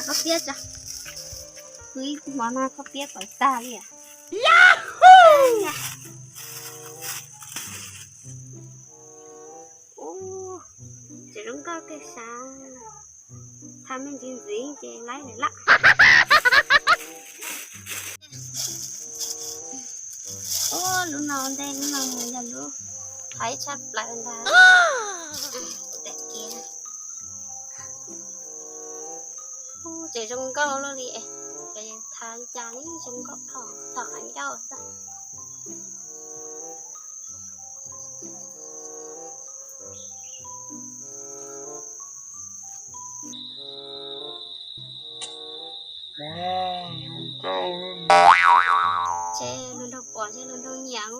Koj piab tso. Kuv ib hmo no koj piab tawv tag li. Ub, tseem zoo nkauj kawg sav. Thaij me ntsis ntxiv ces laib lawm lawm. Ub, lub no ntej lub no mus yog lub thaiv tshaj plaws ntag. Kuv tawm kiag. Ub, tseem zoo nkauj luaj li es, thaij li cas li zoo nkauj dhau, tom qab ncauj xwb. Ces luag nraug pom ces luag nraug nyiam.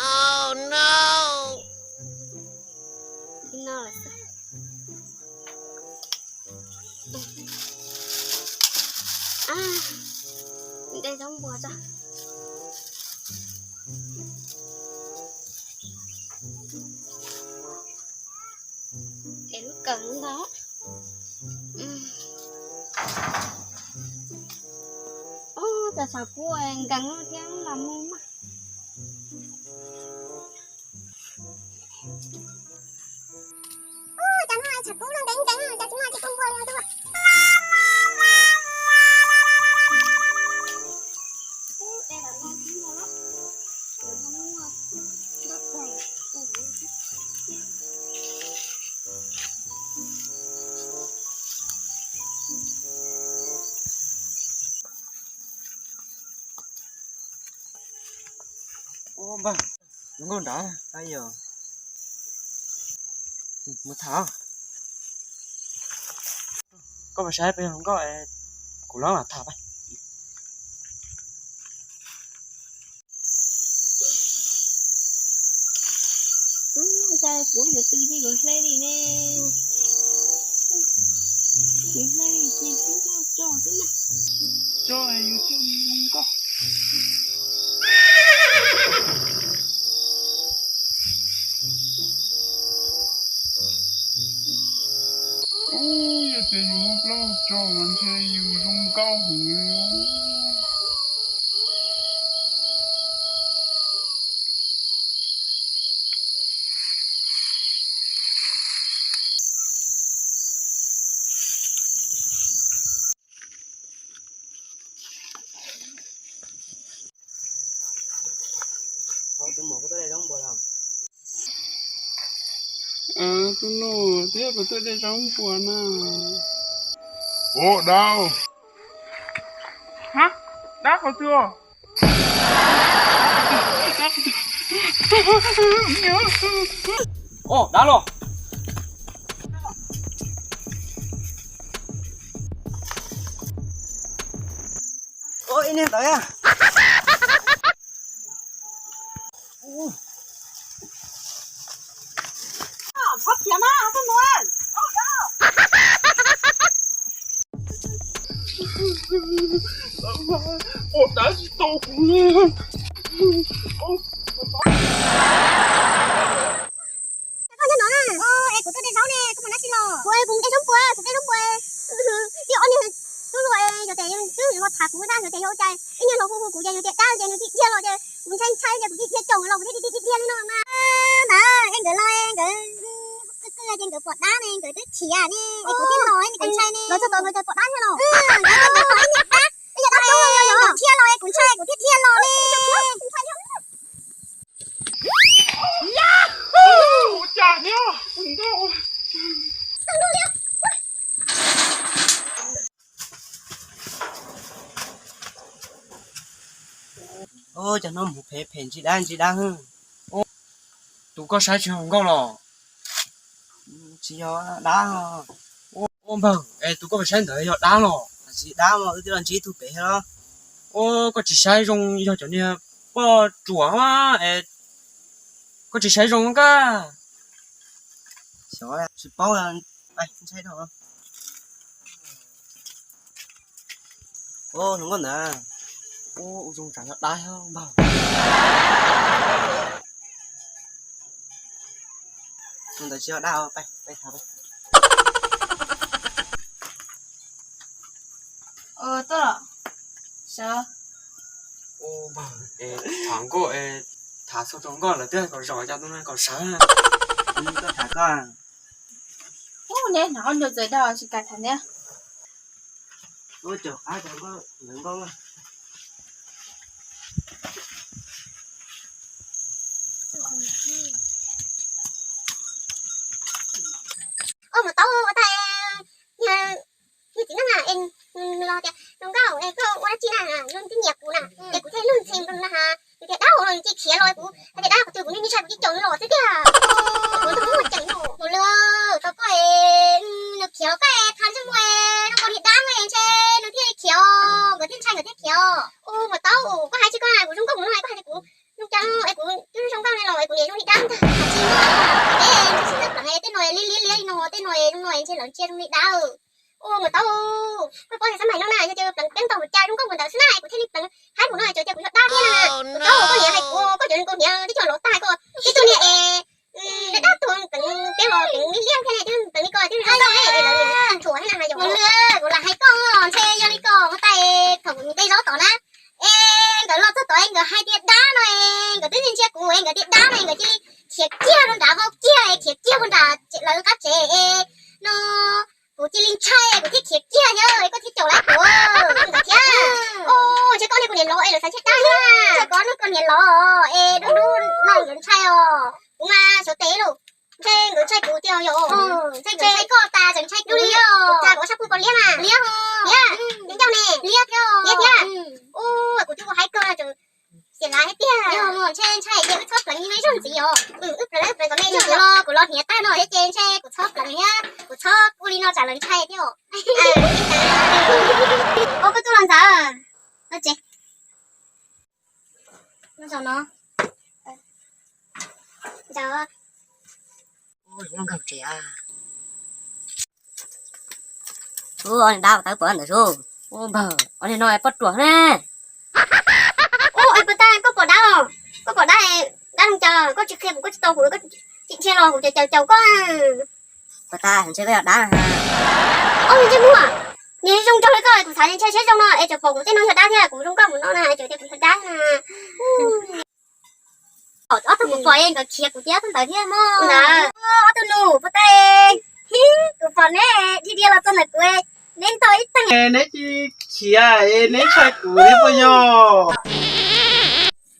Oh no! Li no lawm xwb. Dej zaub npua tso. Es lub kawm ntag. Ub, cas tshav kub nkees thiab los mus mas. Ub, cas no tshav kub no nkees nkees, cas tsis muaj tsis pub npua li no. Ub, npawg, zoo nkauj nrad, yog mus tham. Koj puas saib peb zoo nkauj, kuv los tham peb. Cas kuv yuav tw ces yuav hle li ne. Yuav hle li ces kuv tso xwb na. Tso yus thiaj zoo nkauj. Ub, yog tias yus muab plaub tso mas ntshe yus zoo nkauj heev li. Tus muam, koj tuaj de zaub npua los? Tus nus, twb yog kuv tuaj de zaub npua na. Ua dab. Hab, dab qhov twg? Ua dab los. Ua ib niag ntawd. Txhob khiav mas, koj mus. Ua dab tsis tau kuv li. Koj nyob no na, es kuv tuaj de zaub ne, koj mus dab tsi los? Kuv, kuv de zaub npua, kuv de zaub npua. Ib ob niag tub hluas yog tias twb los tham kuv na, yog tias yog ua cas ib niag los hu hu kuv ces yog tias dab ces nws dhia los ces kuv ntshai ntshai ces kuv dhia coom los kuv thiaj dhia dhia li no mas. Ntawd es nkawd los nkawd qw qw ces nkawd pom dab ne, nkawd twb khiav ne, es kuv thiaj los, kuv ntshai ne. Los txog tod nkawd pom dab thiab los? Nkawd pom ib niag dab, ib niag dab coob, nkawd dhia los es kuv ntshai kuv thiaj dhia los ne. Ua cas no mus phem phem ntsib dab ntsib dab. Tus koj saib tsis yog nkauj los? Tsis yog dab. Ua npawg, es tus koj saib ntawd yog dab los? Tsis dab mas wb twb los ntsib tug pem thiab los. Ua koj tsis saib zoo, yog cov niag poj ruam es koj tsis saib zoo koj. Xyov, tsis paub, ntshai dhau. Ua zoo nkauj ntawd. Ua zoo tsam yog dab npawg. Tus ntawd tsis yog dab, peb tham. Tuaj los sawv. Thov nkauj, tham xov rau nkauj lawv twb hais kom zom cov tus no kom sawv. Koj tham koj. Ub, neb hnov ua ntsuag txawv dag tsis kam tham thiab. Ua caum qab cov nkauj, nkauj. Ua mus tau ua tag, yog txiv neej na es nws los tias, zoo nkauj es koj ua dab tsi na, nws twb nyiam kuv na, es kuv thiaj lug ntxhi rau nws na ha, nws tias dab los nws cia khiav los kuv hais tias dab qhov twg kuv niag ntshai kuv cia caum nws los xwb tiag. Kuv tus hlub ua ceem no. Mus lwm, tau koj es nws khiav los koj es tham ntsej muag zoo nkaus niag dab no es ntshe nws thiaj li khiav, nkawd thiaj ntshai nkawd thiaj khiav. Ua mus tau, koj hais tsis koj na, kuv zoo nkauj mus no koj hais tias kuv zoo cas no es kuv twb zoo nkauj li los es kuv niam zoo li dab ntag. Tsis muaj, es ntshe tsis txawj pleev es tej no liab liab liab li no, tej no zoo no ntshe lawv ntsia zoo li dab. Ua mus tau, koj paub tias xab maim no na yog tias pleev peb tau mus cas zoo nkauj mus ntawd xwb na es kuv thiaj li pleev haib mus no es cov tias kuv yog dab thiab na. Mus tau koj niam hais kuv, koj cov niag kaus hniav twb coj los tag koj, ib tug niag es dab tuag pleev peb los pleev liab liab thiab ne, twb pleev li ko twb zoo nkauj es lawv niam tsuam thiab na. Yog kuv lam hais koj ntshe yog li ko ua tag thaum kuv mus de zaub tod na, es nkawd los txog tod es nkawd hais tias dab no es nkawd twb ntsia kuv es nkawd tias dab no es nkawd cia li khiav kiag rau nrad vau kiag es khiav kiag rau nram lawv qab tsev es no kuv cia li ntshai kuv thiaj khiav kiag thiab koj thiaj caum lawv kuv nkawd thiab. Ntshe koj niag kuv niam lov es lawv xav ntshe dab thiab. Ntshe koj niag kuv niam lov es dub dub no nkawd ntshai os. Kuv mas xyov tes lauj, ntshe nkawd ntshai kuv tiag yom. Ntshe nkawd ntshai koj tas tseem ntshai kuv li os. Kuv tsa kuv sab pug koj liab mas. Liab os. Liab, ncauj ne. Liab thiab. Liab thiab. Ua kuv twb ua haib kawg no tseem xiam lav thiab tiag. Yog ntshe ntshai ces wb txhob pleev li no ib zaug ntxiv os. Wb pleev, wb pleev kom me zog los kuv los hniav tag no thiab ces ntshe kuv txhob pleev thiab kuv txhob ua li no tsam lawv ntshai thiab os. Ua koj tuaj los ntxawm. Los tsev. Los zaum no. Zaum. Ua zoo nkauj tsev. Ua niag dab tawb pom ntawd sub. Ua npawg, ua niag no poj ruam ne. Ua es puas tag koj pom dab los? Koj pom dab, dab zoo cas koj tsis qhia kuv, koj tsis tau kuv, koj tsis dhia los kuv caum caum koj. Puas tag ntshe koj yog dab. Ua ntsej muag, nws zoo nraug li koj kuv xav ntshe saib zoo no es tseem pom kuv tej no yog dab thiab kuv zoo nkauj mus no na es tseem tias kuv yog dab na. Ob tug kuv pom nkawd khiav kuv ces ob tug ntawd thiab mog. Ob tug nus puas tag? Kuv pom neb dhia dhia los txog ntawm kuv, neb ntaus ib teg. Neb tsis khiav es neb ntshai kuv thiab puas yog?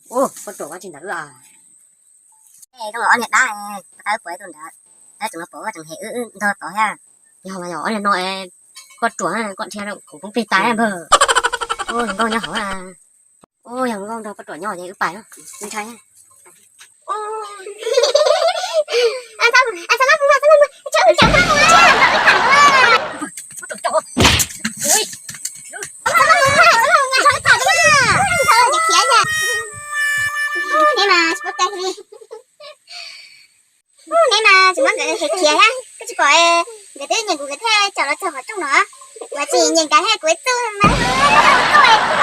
Ua poj ruam koj tsis ntawd wb a. Zoo los ob niag dab, tawb pom tus nrad, tawb tseem los pom koj tseem hem wb ntog tod thiab. Yog los yog ob niag no poj ruam, koj dhia kuv poob plig tas npawg. Ua nkauj nyob hauv. Ua yog nkauj nrog poj ruam nyob ces wb pais, wb ntshai. Neb mas tsis muab nkawd khiav thiab, koj tsis pom nkawd twb nyiam kuv nkawd thiaj caum los txog qhov rooj no. Kuv tsis nyiam nkawd thiab kuv txuj mas.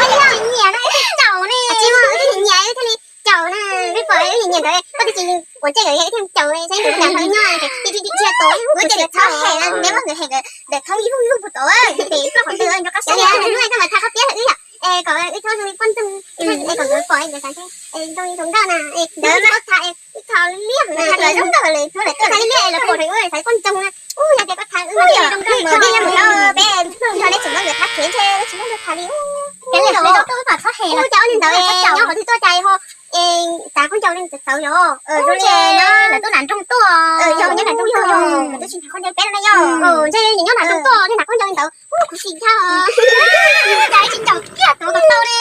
Tsis nyiam na, caum ne. Tsis muaj, wb twb nyiam nyiam wb thiaj li caum na. Wb pom wb nyiam nyiam nkawd, koj twb tsis quav ntsej nkawd thiaj caum, saib nkawd cas hlawv nyob ces dhia tuaj. Kuv ces nkawd txhob hem na, neb muab nkawd hem nkawd ntawm thoob ib lub lub puag tod, ces koj qhov twg nrov qab siab li, hnub no koj mas tha qhab piab rau wb yom. Es kom wb txhob zoo li poj ntxoog, es kom nkawd pom nkawd xav zoo zoo nkauj na. Nkawd txhob tha, wb txhob liab, tha kom zoo nkauj lawm hnub lawm tuaj tha liab es lawv pom rau wb xav poj ntxoog na. Ub, yog tias koj tha wb mas zoo nkauj mus, peb nrog neb tseem muab nkawd thab khiav ntshe wb tsis muab nkawd tha li. Ub, yog li ntawd nyob qhov twg tuaj cas ho xav khaub ncaws li txawv yom. Zoo li lawv tuaj nram nroog tuaj, yog nyob nram nroog tuaj, nkawd twb tsis nrhav khaub ncaws peb no na yom. Ntshe nyob nram nroog tuaj thiaj nrhav khaub ncaws li ntawd. Ub, kuv sim dhau. Cas tsis caum kiag tuav kom tau li.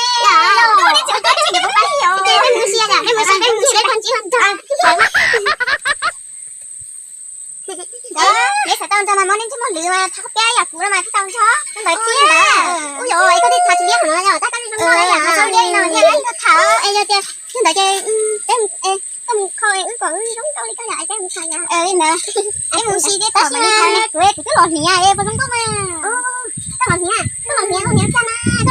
Ub, neb tsis ua tau tsis nkawd poob plig li os. Ces peb mus ua si na, peb mus ua si, peb mus ua si, peb mus ua si. Neb xav tau nrog mas muab neb ntsej muag lwm mas tha qhab piab yam kuv no mas thiaj tau nrog ntawd thiab. Ub, yog koj twb tha tsis liab heev no yog tab koj zoo nkauj li yam no, zoo li no thiab koj tham es yog tias yog ntawd ces peb mus, koj mus kho wb kom wb zoo nkauj li koj yam es peb mus tham yam li ntawd. Peb mus ua si thiab, tab sis kuv, kuv twb los hniav es puas zoo nkauj mas. Koj los hniav, koj los hniav, koj hniav txaj na.